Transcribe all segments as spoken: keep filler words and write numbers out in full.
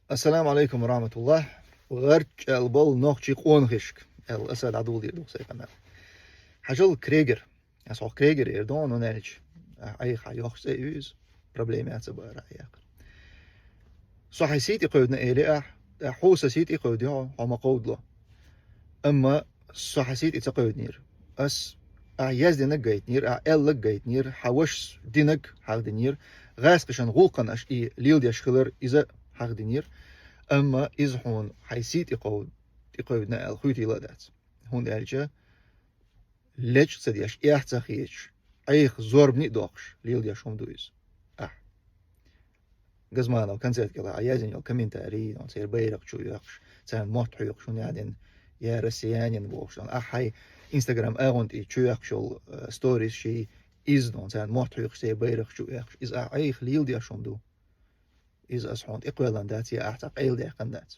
Ассаламу алейкум ва рахматуллах. ГӀарчӀ аьлла болу нохчий къонахашка аьлла, аса дӀадулдийр ду сайн къамел. Хьажал, Крегер. Ас хьох Крегер эр ду, ну, нелча. Айха йохчу цӀе ю иза. Проблема яц а бара яхар. Со хьайн сий тӀе кхевдина эли ахь, тӀаккха хьо сан сий тӀе кхевдий, хьо, хьо ма кховдало. Амма со хьан сий тӀе ца кхевдинера. Ас ахь яздинарг гайтинера, ахь аьлларг гайтинера, хьан вашас динарг хьахдинера, гӀаскхишан гӀуллакхана аша и леладеш хилар иза хьахдинера. Амма иза хьуна хьайн сий тӀе кхов-, тӀе кхевдина аьлла хуьйтийла а дац. ХӀунда аьлча лечкъа ца деш, эхь ца хеташ, Ӏеха зорбане а доккхуш леладеш хӀума ду иза. Ахь. Газманов концерт кӀела а яздина йолу комментарий, церан байракх чу оьхуш, царна мотт хьоькхуш, хӀунда аьлла, я россиянин бохуш, ахь хьайн Instagram агӀон тӀе чу оьхуш йолу, э, сторис ший иза, царна мотт хьоькхуш, церан байракх чу оьхуш. Иза ахь Ӏеха леладеш хӀума ду. Иза ас хьуна тӀекхоьллина дац, я ахь цхьа къайладаьккхина дац.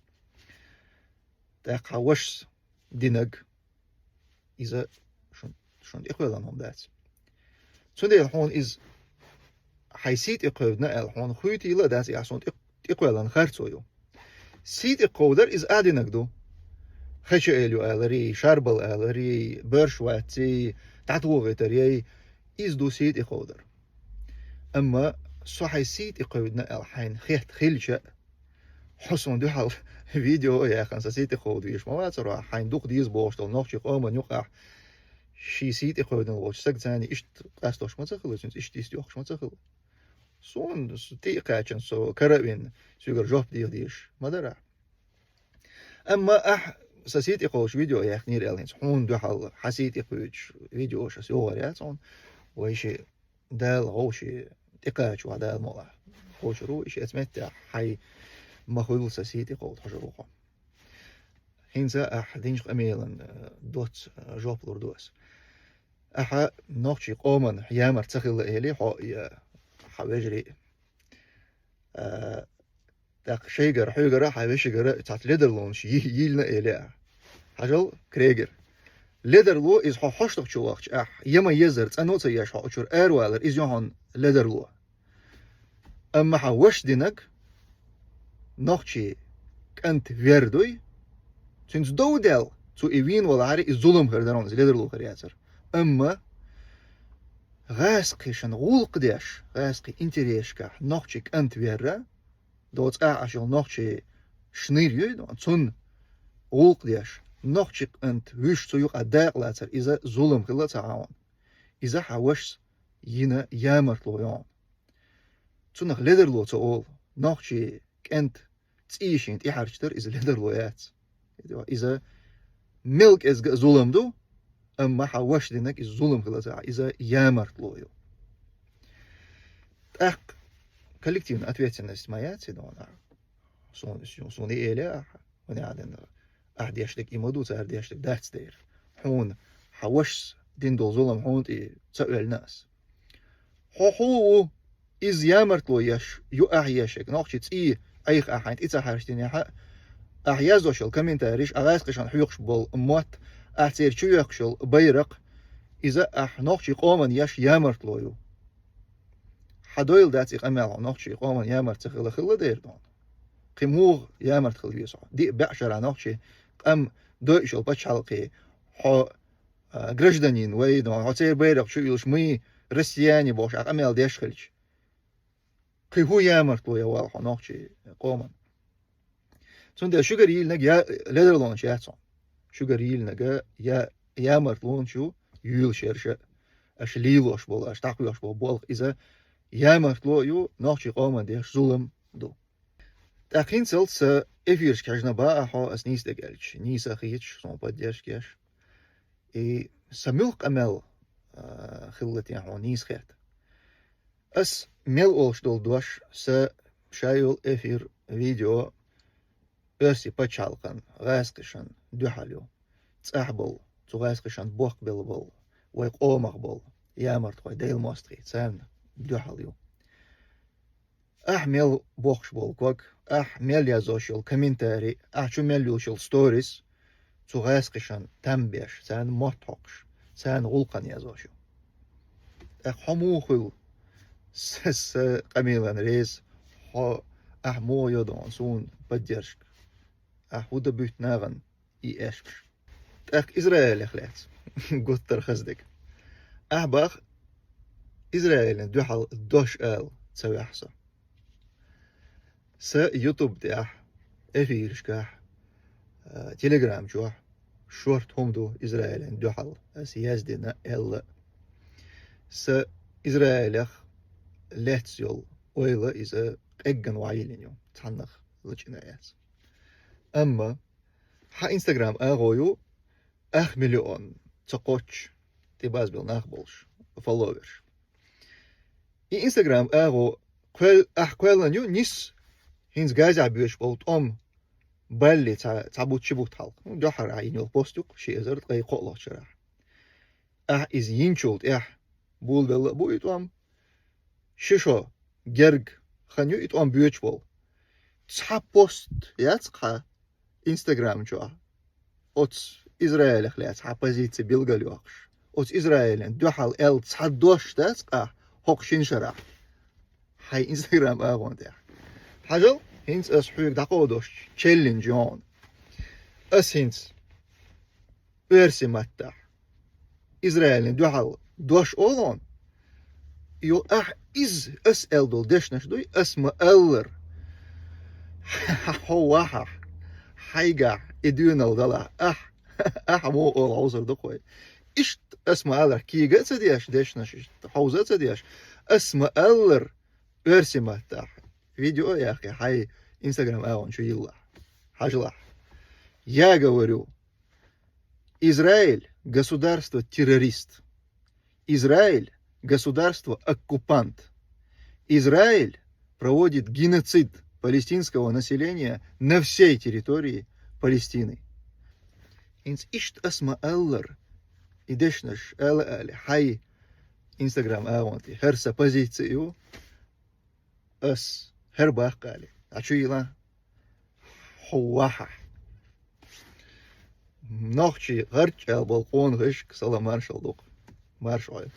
ТӀаккха хьан вашас динарг, иза шун, шуна тӀекхоьллина хӀума дац. Цундела хьуна иза хьайн сий тӀе кхевдина аьлла, хьуна хуьйтийла а дац, и ахь суна тӀе-, тӀекхоьллина харцо ю. Сий тӀе кховдар иза ахь динарг ду. Хеча эли ю аларий, шарбал аларий, боьрш вацций, дӀатохийтарий, иза ду сий тӀе кховдар. Амма со хьайн сий тӀе кхевдина аьлла хьайна хетта хилча а, хьо суна дуьхьал видео а яьккхина, сан сий тӀе кховдийша ма вацара, хьайна дукха деза бохуш долу нохчийн къоман юкъахь ший сий тӀе кхевдина волчу стага царна иштта къастош ма ца хилла, цуьнца иштта йист йоккхуш ма ца хилла. Суна, со тӀе а кхаьчна, со кара а вина, соьгара жоп деха дезаш ма дара ахь. Амма ахь сан сий тӀе кховдуш видео яьккхинера аьлла, хьуна дуьхьал хьан сий тӀе кхуьйдуш видеош аса йогӀур яц хьуна. Вай ши Дала гӀовши тӀекхача ван Дала мукъ лахь. Кхочур ву, и шеца меттехь хьайн ма хуьллу сан сий тӀе кховда хьожур ву хьо. ХӀинца ахь динчу къамелан, э, доцца, э, жоп лур ду ас. Ахьа нохчийн къоман ямарт ца хилла эли, хьо я хьан вежарий. Э, ТӀаккха шайгара, хьоьгара, хьан вешигара цхьацца ледарлонаш йи-, йийлина эли ахь. Хьажал, Крегер. Ледарло иза хьо хьоштагӀчу вахча ахь, я ма еззара цӀано а ца еш хьо оцуьра аравалар, иза ю хьуна ледарло. Амма хьан вашас динарг нохчийн кӀант вер дуй, цуьнца дов даьлла, цо и вийна валахьара, иза зулам хир дара хьуна, иза ледарло хир яцара. Амма гӀаскхишан гӀуллакх деш, гӀаскхийн интересашкахь нохчийн кӀант верра, доцу ахь йолу нохчийн шнур ю, цунна гӀуллакх деш, нохчийн кӀант вуьйш цу юкъа дакъа лацар, иза зулам хилла ца хьан хьуна. Иза хьан вашас йина ямартло ю хьуна. Цунах ледарло ца олу, нохчийн кӀант цӀий шена тӀехьарчдар, иза ледарло яц. Иза мел кӀезга а зулам ду, амма хьан вашас динарг иза зулам хилла ца хьан, иза ямартло ю. ТӀаккха коллективная ответственность ма яц и дона. Суна, суна и эли ахьа, хӀунда аьлла, ахь деш дерг и ма ду, цара деш дерг дац дера. Хьуна хьан вашас дина долу зулам хьуна тӀе ца оьллина ас. Хьо хьо ву, иза ямартло еш ю ахь ешерг, нохчийн цӀий Ӏеха ахь хьайна тӀе ца хьарчдинехь а, ахь яздеш йолу комментарийш, ахь гӀаскхишан хьоькхуш болу мотт, ахь церан чу йоьхкуш йолу байракх, иза ахь нохчийн къоман еш ямартло ю. Хьан дойла дац и къамел хьо нохчийн къоман ямарт ца хила хилла дера дона? Кхин муха ямарт хила веза хьо? Диъ бӀе шарахь нохчийн къам дойуш йолу пачхьалкхе хьо а, гражданин вай, но хьо церан байракх чу уьллуш, мы россияне бохуш, а къамел деш хилча. Кхин хӀун ямартло я вала хьо нохчийн къоман? Цундела шуьгара йийлинарг я ледарлонаш яц хьуна. Шуьгара йийлинарг я ямартлонаш ю, юьйлуш ерш а, аша лелош болу, аша дӀакхоьхьуш болу болх иза ямартло а ю, нохчийн къоман деш зулам ду. ТӀаккха хӀинцалц сан эфирашка хьежна баа хьо, ас нийса дерг аьлча, нийса а хийцаш, суна поддержка еш. И сан муьлха къамел, а, хилла те хьуна нийса хетта? Ас мел олуш долу дош, сан ша йолу эфир, видео оьрсийн пачхьалкхан, гӀаскхишан дуьхьал ю. ЦӀахь болу, цу гӀаскхишан бохкабелла болу, вай къомах болу ямартхой, Делан мостагӀий, царна дуьхьал ю. Ахь мел бохкуш болу ког, ахь мел яздеш йолу комментарий, ахь чу мел йолуш йолу сторис, цу гӀаскхишан там беш, царна мотт хьокхуш, царна гӀуллакхана яздеш ю. ТӀаккха хьо муха хуьлу сан, сан къамелан реза, хьо Ахь муха йо дон суна поддержка? Ахь хӀу дан буьту нахана и эшкаш? ТӀаккха Израилех лаьцна гуттар хаза дерг. Ахь бах, Израилан дуьхьал дош ала ца ваьхьа со. Сан YouTube тӀехь, эфирашкахь, а, Telegram чохь шорта хӀума ду Израилан дуьхьал аса яздина, аьлла. Сан Израилех лаьцна йолу ойла иза къеггина вайиллина ю, цхьаннах лачкъина яц. Амма хьан Instagram агӀо ю ах миллион ца кхоччуш тӀе базбелла нах болуш, фолловерш. И Instagram агӀо кхоьл-, ахь кхоьллина ю нисса, хӀинца Газехь боьдуш болу тӀом баллалц цхьа, цхьа бутт, ши бутт хьалха. Ну, дуьххьара йина йолу пост ю-кх ши эзар ткъе кхоалгӀачу шарахь. Ахь иза йинчул тӀаьхьа болабелла а бу и тӀом. Ши шо герга хан ю и тӀом боьдуш болу. Цхьа пост яц-кх хьан Instagram чохь оцу Израилех лаьцна хьан позици билгалйоккхуш, оцу Израилан дуьхьал аьлла цхьа дош дац-кх ахь хӀокху шина шарахь хьайн Instagram агӀон тӀехь. Хьажал, хӀинца аса хьоьга дӀакховдош челлендж ю хьуна. Аса хӀинца оьрсийн маттахь Израилан дуьхьал дош олу хьуна, йо, ахь иза аса аьлла долу дешнаш дуй, аса ма-аллара. Хьо вахьахь, хьайгахь и доьналла далахь, ахь, ахь муха олу хьовсур ду-кх вай. Иштта аса ма-аллара, кега а ца деш дешнаш, иштта хьовза а ца деш, аса ма-аллара, оьрсийн маттахь видео а яьккхи, хьайн Instagram агӀон чу йиллахь. Хьажалахь. Я говорю, Израиль — государство-террорист. Израиль — государство-оккупант. Израиль проводит геноцид палестинского населения на всей территории Палестины. ХӀинца иштта аса ма-аллара, и дешнаш ала а али, хьайн Instagram агӀон тӀе хӀара сан позици ю, ас хӀара баккха али, Ӏа чу йилла, хьо вахьахь. Нохчий гӀарчӀ аьлла болу къонахашка салам маршалла ду-кх. Марша Ӏойла.